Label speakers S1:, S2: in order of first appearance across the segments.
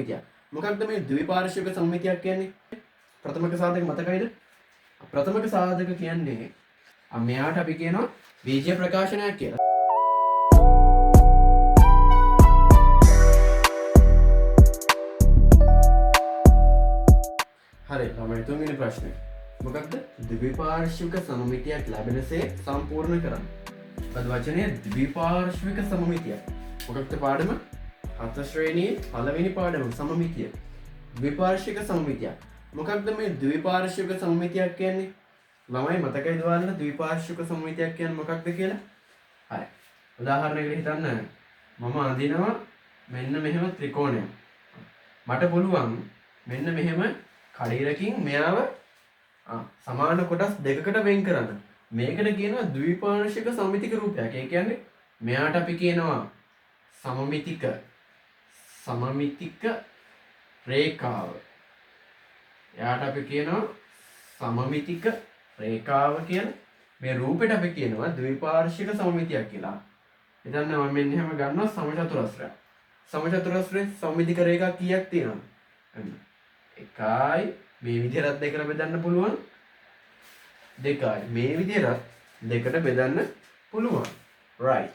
S1: සමමිතියක්. මොකක්ද මේ ද්විපාර්ශ්වික සමමිතියක් කියන්නේ? ප්‍රථමක සාධක මතකයිද? ප්‍රථමක සාධක කියන්නේ මෙයාට අපි කියනවා බීජීය ප්‍රකාශනයක් කියලා. හරි ළමයි, තුන්වෙනි ප්‍රශ්නේ. මොකක්ද? ද්විපාර්ශ්වික සමමිතියක් ලැබෙනසේ සම්පූර්ණ කරන්න. මොකද වචනය ද්විපාර්ශ්වික සමමිතියක්. මොකක්ද පාඩම? හත ශ්‍රේණියේ පළවෙනි පාඩම සමමිතිය. ද්විපාර්ශ්වික සමමිතියක්. මොකක්ද මේ ද්විපාර්ශ්වික සමමිතියක් කියන්නේ? ළමයි මතකයිද ඔයාලට ද්විපාර්ශ්වික සමමිතියක් කියන්නේ මොකක්ද කියලා? හරි. උදාහරණයකට හිතන්න මම අඳිනවා මෙන්න මෙහෙම ත්‍රිකෝණයක්. මට පුළුවන් මෙන්න මෙහෙම කඩිරකින් මෙයාව සමාන කොටස් දෙකකට වෙන් කරන්න. මේකට කියනවා ද්විපාර්ශ්වික සමමිතික රූපයක්. ඒ කියන්නේ මෙයාට අපි කියනවා සමමිතික රේඛාව. එයාට අපි කියනවා සමමිතික රේඛාව කියලා. මේ රූපෙට අපි කියනවා ද්විපාර්ශ්වික සමමිතියක් කියලා. හිතන්න මම මෙන්න එහෙම ගන්නවා සමචතුරස්‍රයක්. සමචතුරස්‍රයේ සමමිතික රේඛා කීයක් තියෙනවද? අන්න. එකයි මේ විදිහටත් දෙකට බෙදන්න පුළුවන්. දෙකයි මේ විදිහටත් දෙකට බෙදන්න පුළුවන්. Right.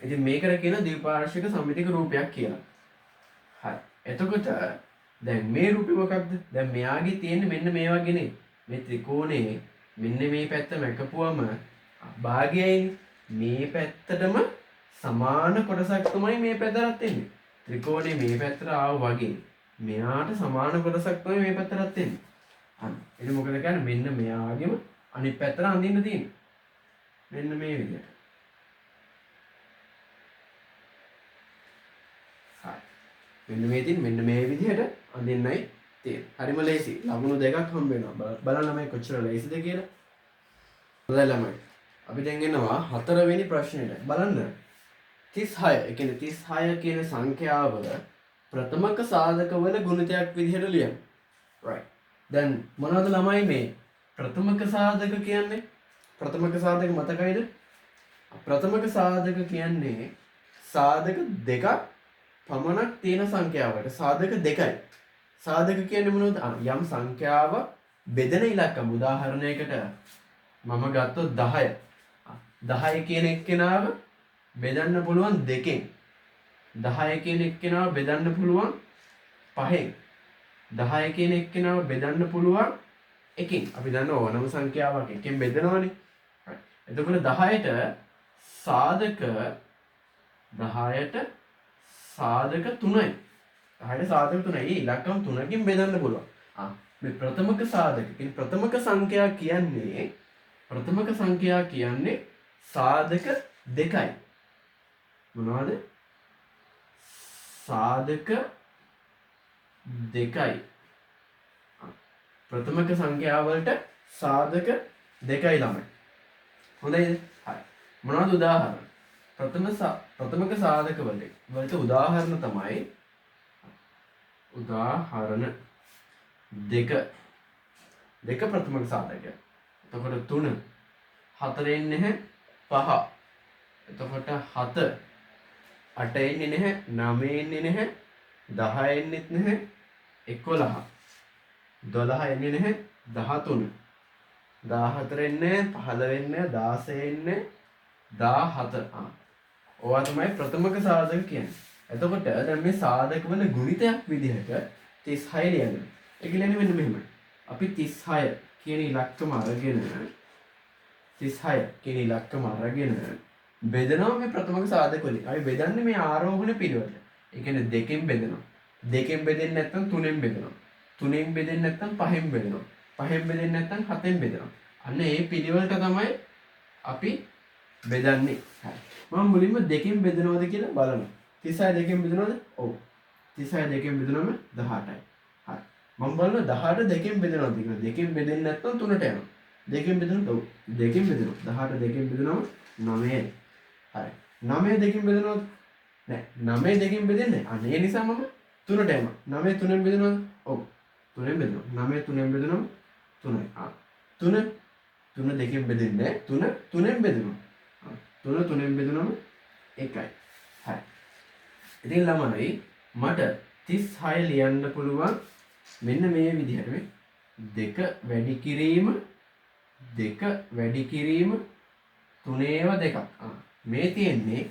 S1: ඉතින් මේකට කියන ද්විපාර්ශ්වික සමමිතික රූපයක් කියලා. හරි. එතකොට දැන් මේ රූපේ මොකක්ද? දැන් මෙයාගේ තියෙන්නේ මෙන්න මේ වගේනේ. මේ ත්‍රිකෝණේ මෙන්න මේ පැත්ත මැකපුවම භාගයයිනේ. මේ පැත්තටම සමාන කොටසක් තමයි මේ පැත්තටත් එන්නේ. ත්‍රිකෝණේ මේ පැත්තට ආව වගේ මෙයාට සමාන කොටසක් තමයි මේ පැත්තටත් එන්නේ. අන්න. ඉතින් මොකද කියන්නේ? මෙන්න මෙයාගෙම අනිත් පැත්තට අඳින්න තියෙන්නේ. මෙන්න මේ විදිහට. හරි. මෙන්න මේ තියෙන මෙන්න මේ විදිහට අඳින්නයි තියෙන්නේ. හරිම ලේසි. ලකුණු දෙකක් හම්බ වෙනවා. බලන්න ළමයි කොච්චර ලේසිද කියලා. හොඳයි ළමයි. අපි දැන් එනවා හතරවෙනි ප්‍රශ්නෙට. බලන්න. 36. ඒ කියන්නේ 36 කියන සංඛ්‍යාව ප්‍රථමක සාධකවල ගුණිතයක් විදිහට ලියන්න. Right. දැන් මොනවද ළමයි මේ ප්‍රථමක සාධක කියන්නේ? ප්‍රථමක සාධක මතකයිද? ප්‍රථමක සාධක කියන්නේ සාධක දෙකක් පමණක් තියෙන සංඛ්‍යාවට. සාධක දෙකයි. සාධක කියන්නේ මොනවද? යම් සංඛ්‍යාවක් බෙදෙන ඉලක්කම. උදාහරණයකට මම ගත්තොත් 10. 10 කියන එක්කෙනාව බෙදන්න පුළුවන් දෙකෙන්. 10 කියන එක්කෙනාව බෙදන්න පුළුවන් පහෙන්. 10 කියන එක්කෙනාව බෙදන්න පුළුවන් එකෙන්. අපි දන්න ඕනම සංඛ්‍යාවක් එකෙන් බෙදනවනේ. හරි. එතකොට 10ට සාධක 10ට සාධක 3යි. 10ට සාධක 3යි. ඒ ඉලක්කම් 3කින් බෙදන්න පුළුවන්. මේ ප්‍රථමක සාධක කියන්නේ ප්‍රථමක සංඛ්‍යා කියන්නේ ප්‍රථමක සංඛ්‍යා කියන්නේ සාධක දෙකයි. මොනවද? සාධක දෙකයි. ප්‍රථමක සංඛ්‍යා වලට සාධක දෙකයි ළමයි. හොඳයිද? හරි. මොනවද උදාහරණ? ප්‍රථමක සාධක වලට උදාහරණ තමයි උදාහරණ දෙක. දෙක ප්‍රථමක සාධකයක්. එතකොට 3 4 එන්නේ නැහැ 5. එතකොට 7 8 එන්නේ නැහැ 9 එන්නේ නැහැ 10 එන්නෙත් නැහැ 11 12 එන්නේ නැහැ 13 14 එන්නේ 15 එන්නේ 16 එන්නේ 17. ඕවා තමයි ප්‍රථමක සාධක කියන්නේ. එතකොට දැන් මේ සාධක වල ගුණිතයක් විදිහට 36 ලියන්න. ඒක ලියන්නේ මෙන්න මෙහෙමයි. අපි 36 කියන ඉලක්කම අරගෙන 36 කියන ඉලක්කම අරගෙන බෙදනවා මේ ප්‍රථමක සාධක වලින්. අපි බෙදන්නේ මේ ආරෝහණ පිළිවෙලට. ඒ කියන්නේ දෙකෙන් බෙදනවා. දෙකෙන් බෙදෙන්නේ නැත්නම් තුනෙන් බෙදනවා. තුනෙන් බෙදෙන්නේ නැත්නම් පහෙන් බෙදනවා. පහෙන් බෙදෙන්නේ නැත්නම් හතෙන් බෙදනවා. අන්න ඒ පිළිවෙලට තමයි අපි බෙදන්නේ. හරි. මම මුලින්ම දෙකෙන් බෙදනවද කියලා බලනවා. 36 දෙකෙන් බෙදනවද? ඔව්. 36 දෙකෙන් බෙදුනම 18යි. හරි. මම බලනවා 18 දෙකෙන් බෙදනවද කියලා. දෙකෙන් බෙදෙන්නේ නැත්නම් තුනට යනවා. දෙකෙන් බෙදුනොත් ඔව්. දෙකෙන් බෙදෙනවා. 18 දෙකෙන් බෙදුනම 9යි. හරි. 9 දෙකෙන් බෙදනවද? නෑ. 9 දෙකෙන් බෙදෙන්නේ නෑ. අන්න ඒ නිසා මම තුනට යනවා. 9 තුනෙන් බෙදනවද? ඔව්. තුනෙන් බෙදෙනවා. 9 තුනෙන් බෙදුනම 3යි. 3 3 දෙකෙන් බෙදෙන්නේ නෑ. 3 තුනෙන් බෙදෙනවා. 3 තුනෙන් බෙදුනම 1යි. හරි. ඉතින් ළමයි මට 36 ලියන්න පුළුවන් මෙන්න මේ විදිහට. මේ 2 වැඩි කිරීම 2 වැඩි කිරීම 3 2ක්. මේ තියෙන්නේ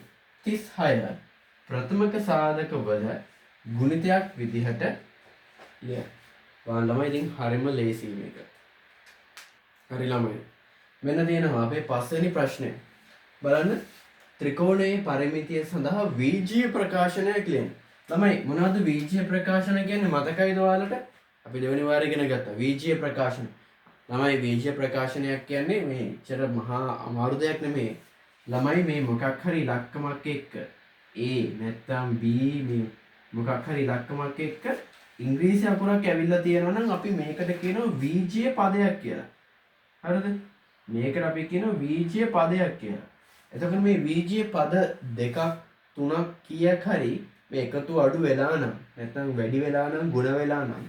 S1: 36 ප්‍රථමක සාධක වල ගුණිතයක් විදිහට ලියන්න. බලන්න ළමයි, ඉතින් හරිම ලේසි මේක. හරි ළමයි, මෙන්න තියෙනවා අපේ පස්වෙනි ප්‍රශ්නය. බලන්න, ත්‍රිකෝණයේ පරිමිතිය සඳහා වීජීය ප්‍රකාශනයක් ලියන්න. ළමයි, මොනවද වීජීය ප්‍රකාශන කියන්නේ මතකයිද ඔයාලට? අපි දෙවෙනි වාරේ ඉගෙන ගත්තා වීජීය ප්‍රකාශන. ළමයි, වීජීය ප්‍රකාශනයක් කියන්නේ මේ එච්චර මහා අමාරු දෙයක් නෙමෙයි. ළමයි, මේ මොකක් හරි ඉලක්කමක් එක්ක A නැත්තම් B, මේ මොකක් හරි ඉලක්කමක් එක්ක ඉංග්‍රීසි අකුරක් ඇවිල්ලා තියෙනවා නම් අපි මේකට කියනවා වීජීය පදයක් කියලා. හරිද? මේකට අපි කියනවා වීජීය පදයක් කියලා. එතකොට මේ වීජීය පද දෙකක් තුනක් කීයක් හරි මේ එකතු අඩු වෙලා නම් නැත්නම් වැඩි වෙලා නම් ගුණ වෙලා නම්,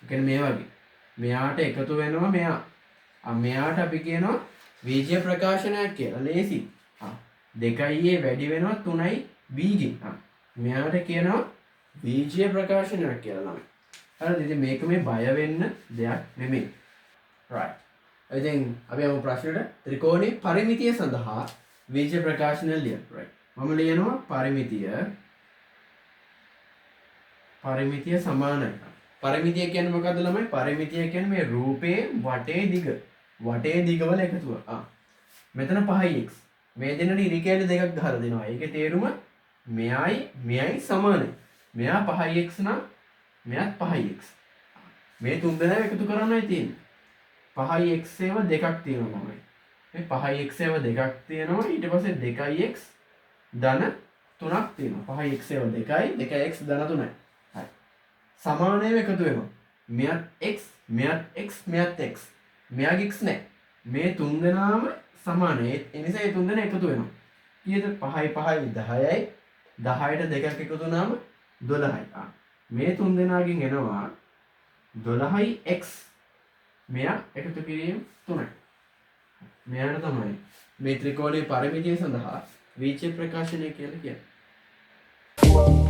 S1: ඒ කියන්නේ මේ වගේ මෙයාට එකතු වෙනවා මෙයා. මෙයාට අපි කියනවා වීජීය ප්‍රකාශනයක් කියලා. ලේසි. 2යි A වැඩි වෙනවා 3යි B ගෙන්. මෙයාට කියනවා වීජීය ප්‍රකාශනයක් කියලා ළමයි. හරිද? ඉතින් මේක මේ බය වෙන්න දෙයක් නෙමෙයි. Right. ඉතින් අපි යමු ප්‍රශ්නෙට. ත්‍රිකෝණයේ පරිමිතිය සඳහා වීජීය ප්‍රකාශනය ලියන්න. Right. මම ලියනවා පරිමිතිය සමානයි. පරිමිතිය කියන්නේ මොකද්ද ළමයි? පරිමිතිය කියන්නේ මේ රූපේ වටේ දිග. වටේ දිගවල එකතුව. මෙතන 5x. මේ දෙන්නට ඉරි කැලි දෙකක් ගහලා දෙනවා. ඒකේ තේරුම මෙයයි මෙයයි සමානයි. මෙයා 5x නම් මෙයත් 5x. මේ තුන් දෙනා එකතු කරන්නයි තියෙන්නේ. 5x ඒව දෙකක් තියෙනවා ළමයි. මේ 5x ඒව දෙකක් තියෙනවා. ඊට පස්සේ 2x ධන 3ක් තියෙනවා. 5x ඒව 2යි 2x ධන 3යි. හරි. සමානව එකතු වෙනවා. මෙයත් x, මෙයත් x, මෙයත් x. මෙයාගේ x නෑ. මේ තුන් දෙනාම සමානයි. ඒ නිසා මේ තුන් දෙනා එකතු වෙනවා. කීයද? 5යි 5යි 10යි. 10ට දෙකක් එකතු වුණාම 12යි. මේ තුන් දෙනාගෙන් එනවා 12යි x. මෙයා එකතු කිරීම 3යි. මෙයාට තමයි මේ ත්‍රිකෝණයේ පරිමිතිය සඳහා වීජීය ප්‍රකාශනය කියලා කියන්නේ.